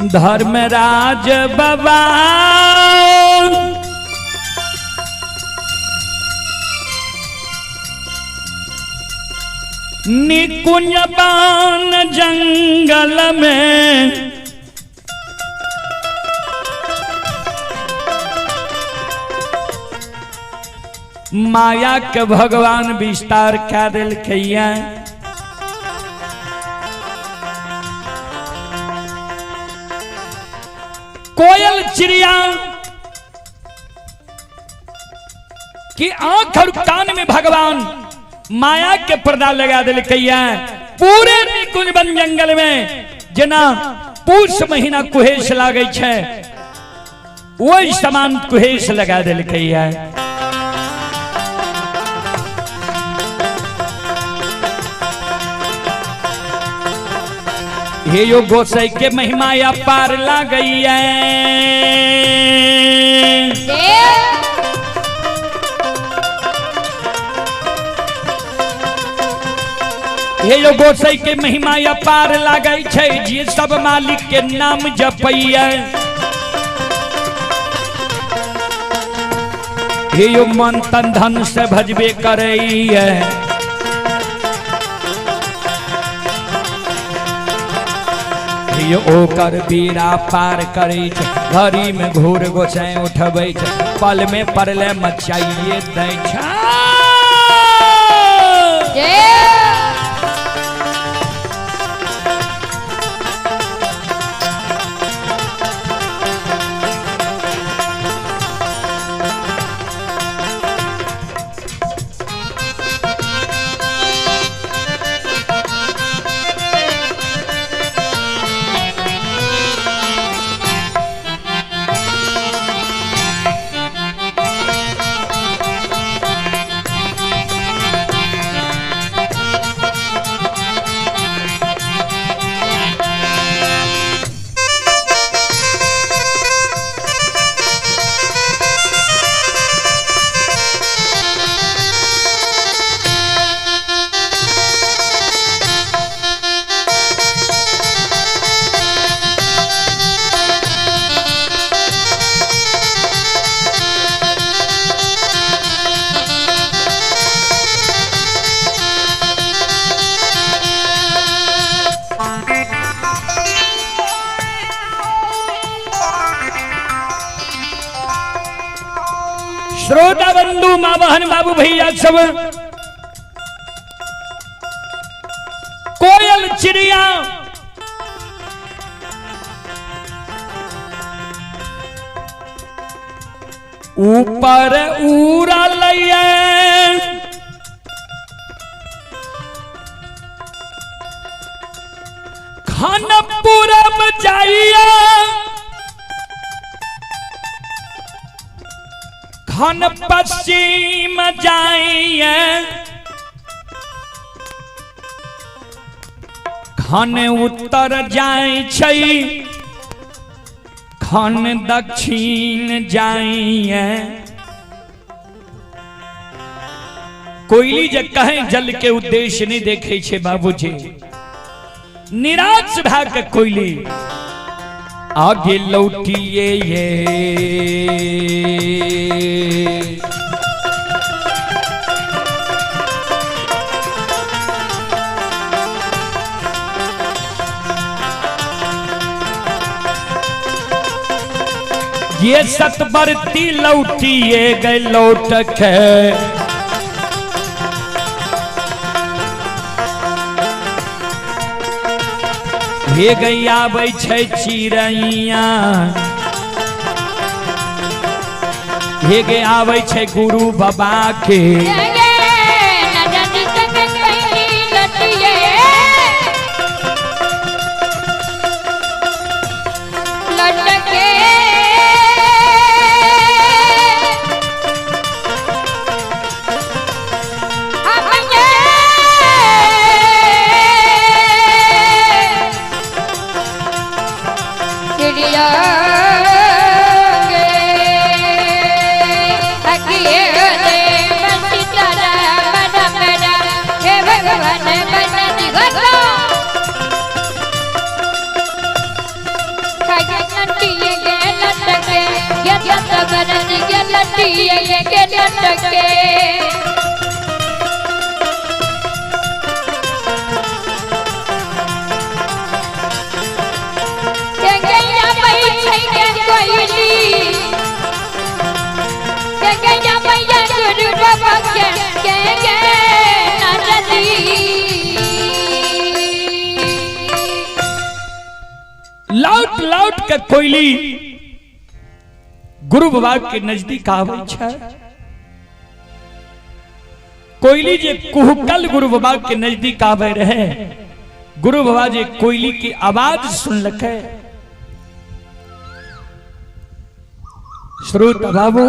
धर्मराज बाबा निकुंज बान जंगल में माया के भगवान विस्तार कए देलकैया। कोयल चिड़िया की आंख और कान में भगवान माया के पर्दा लगा देलकैया। पूरे निकुंज वन जंगल में जेना पूस महीना कुहेस लागै छै वही समान कुहेस लगा देलकैया। हे यो गोसाई के महिमा या पार लागैया। हे यो गोसाई के महिमा या पार लागै छै जे सब मालिक के नाम जपैया। हे यो मन तन धन से भजबे करैया। ओकर बीड़ा पार करै छै घड़ी में घूर गोसाई उठबै छै पल में परले मचाइए दै छै। श्रोता बंधु माँ बहन बाबू भैया सब कोयल चिड़िया ऊपर उड़ल खान पूरब जाइया खन पश्चिम जाइए खन उत्तर जाय छै खन दक्षिण जाइए। कोयली जे कहे जल के उद्देश्य नहीं देखे छे बाबूजी निराश भए के कोयली आगे लौटिए ये ये सतबरती लौटिए गए लौट के हे गई आबै छै चिड़ैया हे गे आबै छै गुरु बाबा के। बरन के लटिए के लटके। के गैया बैठे के कोयली, के गैया मैया गुरु बाबा के के नदी। लौट लौट के कोयली गुरु बाबा के नजदीक आवे छै। कोयली जे कुहकल गुरु बाबा के नजदीक आवे रहे, गुरु बाबा जे कोयली की आवाज सुनलकै। श्रोता बाबू,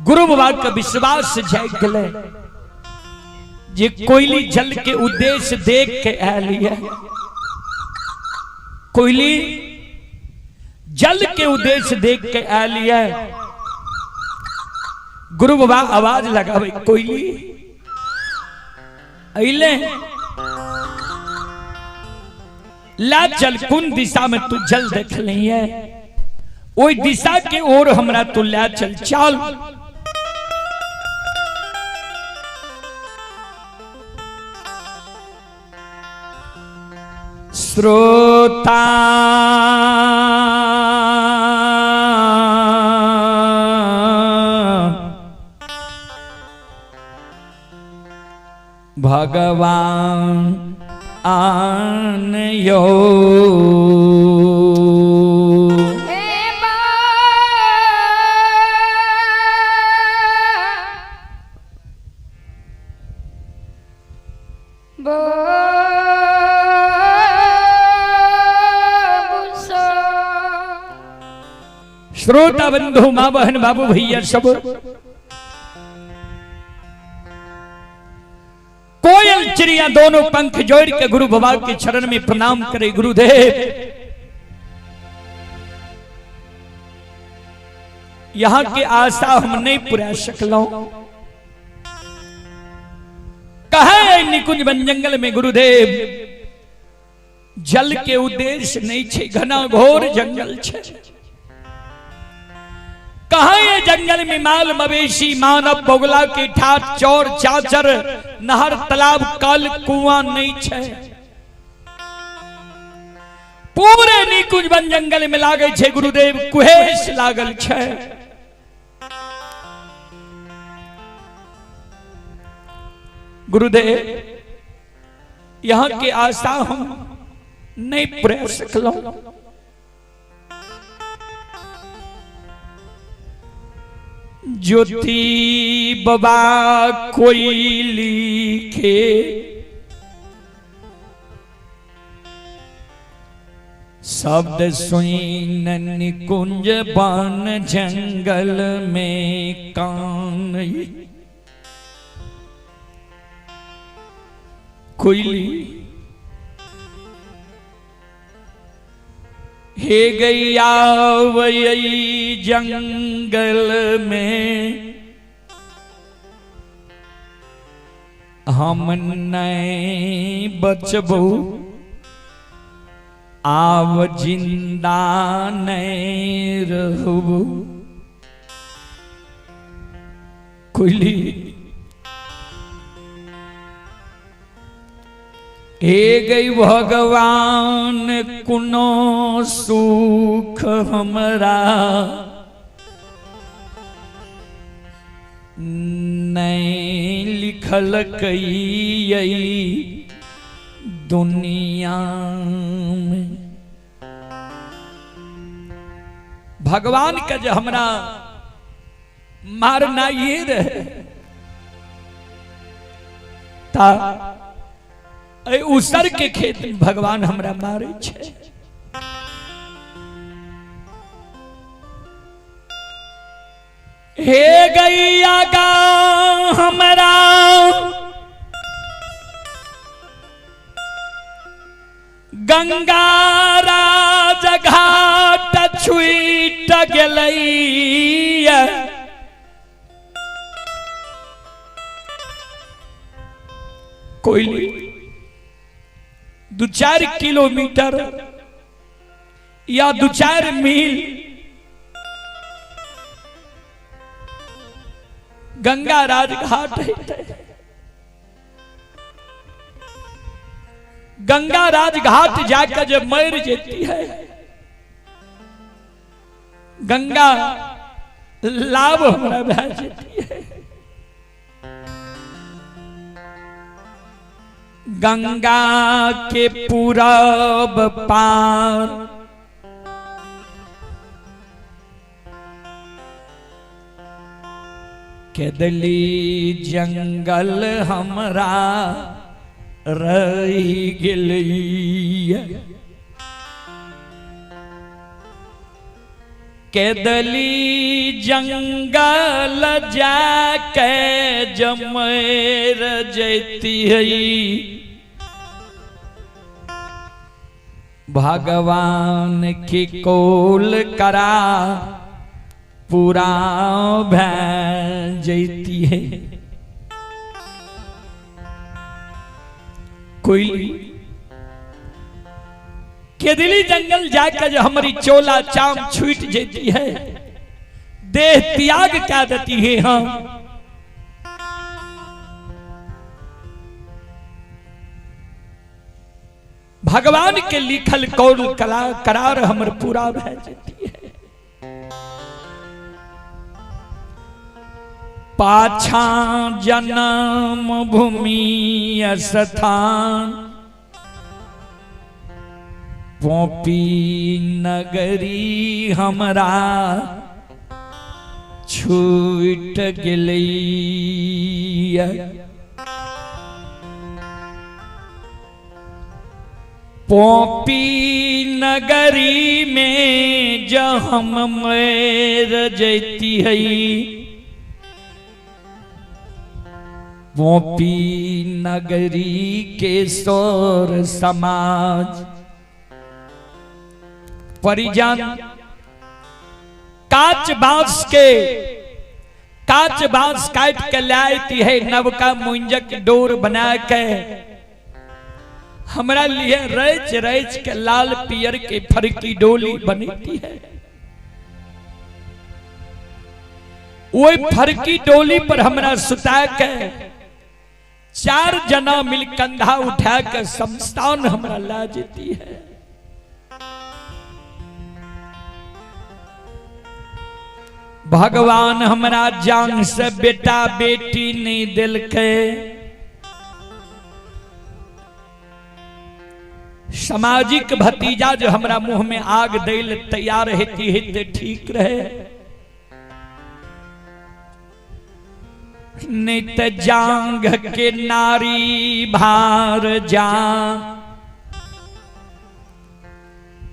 गुरु बाबा के विश्वास जाग गेलै जे कोयली जल के उद्देश्य देख के आयल है। कोयली जल के उद्देश्य देख के आयल है। गुरु बाबा आवाज लगावे, कोयली अइले, ला चल, कुन दिशा में तू जल देख ली है ओई दिशा के ओर हमरा तू ला चल, चल। श्रोता भगवान आन यो, श्रोता बंधु माँ बहन बाबू भैया सब, कोयल चिड़िया दोनों पंख जोड़ के गुरु बाबा के चरण में प्रणाम करे। गुरुदेव, यहां के आशा हम नहीं पुरा सकलो। कहे निकुंज वन जंगल में गुरुदेव जल के उद्देश्य नहीं छे, घना घोर जंगल छे। कहा ये जंगल में माल मवेशी मानव बगुला के ठाठ चोर चाचर नहर तालाब कल कुआं नहीं छे। पूरे निकुंज वन जंगल में लागल छे गुरुदेव कुहेस लागल छे। गुरुदेव यहां के आशा हम नहीं पुरा सकलो। ज्योति बाबा कोई लिखे शब्द सुन निकुंज बन जंगल में कान कोयली हे गैया वही जंगल में हम नहीं बचबू आव जिंदा नहीं रहबू। कोयली हे गई भगवान कुनो सुख हमरा नहीं लिखल कई दुनिया में। भगवान का जो हमरा मारना ये रहे ता उसर के खेत में भगवान हमरा मारे छे। हे गैया गा हमरा गंगा राज घाट छुट गेलैया। कोयली 2-4 किलोमीटर या 2-4 मील गंगा राजघाट है। गंगा राजघाट जाकर जब मर जाती है, गंगा लाभ हमरा भए जाती है। गंगा के पूरब पार केदली जंगल हमरा रही गेली। केदली जंगल जाके जमर जैती है, भगवान की कोल करा पूरा भै जैती है। कोई केदली जंगल जाकर जो हमारी चोला चाम छूट जाती है, देह त्याग क्या देती है हम। भगवान के लिखल कौल कला करार हमर पूरा भै जाती है। पाछा जन्म भूमि स्थान पोपी नगरी हमरा छूट गेली। पोपी नगरी में जब हम मर जैती है, पोपी नगरी के सौर समाज परिजन कांच बांस के कांच बांस काट के लाती है, नवका मुंजक डोर बना के हमरा लिए रच रच के लाल पियर के फरकी डोली बनती है। वही फरकी डोली पर हमरा सुता के 4 जना मिल कंधा उठा के शमशान हमरा ला देती है। भगवान हमरा जान से बेटा बेटी नहीं दिलके, सामाजिक भतीजा जो हमरा मुंह में आग दिल तैयार हेती हेते ठीक रहे, नहीं तो जांग के नारी भार जा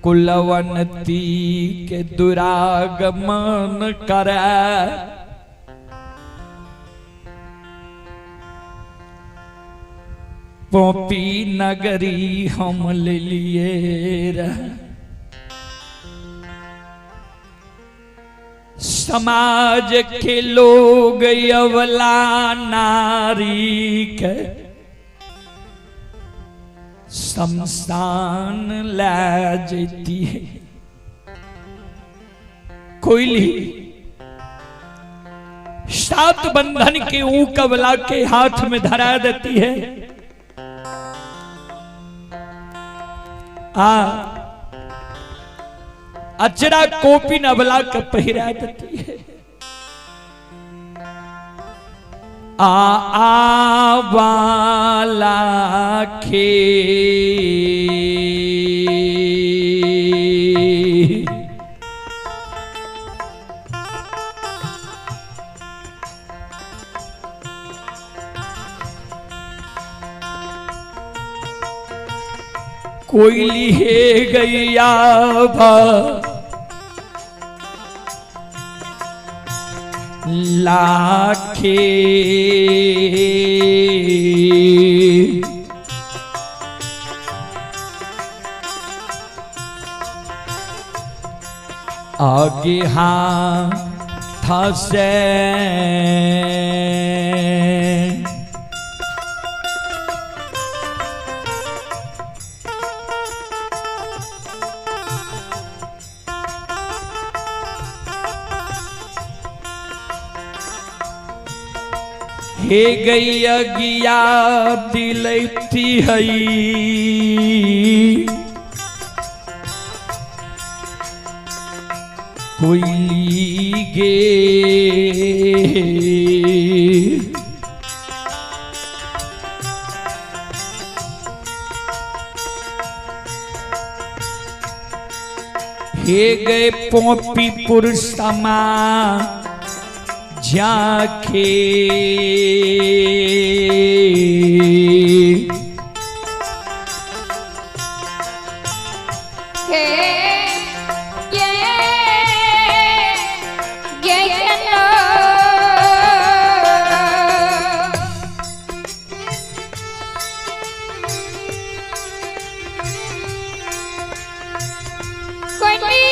कुलवंती के दुरागमन करे। पोपी नगरी हम ले लिए रह, समाज के लोग अवला नारी के शमशान ला जाती है। कोयली 7 बंधन के ऊक अवला के हाथ में धरा देती है। आ अचरा कोपी नवला के पहिरा देती है। आ आवाला खे कोयली हे गैया भा लाखे आगे हाथ से हे गई अगिया दिलैती हई कोई गे। हे गए पोपी पुरुषमा जाके के ये ये नो। कोई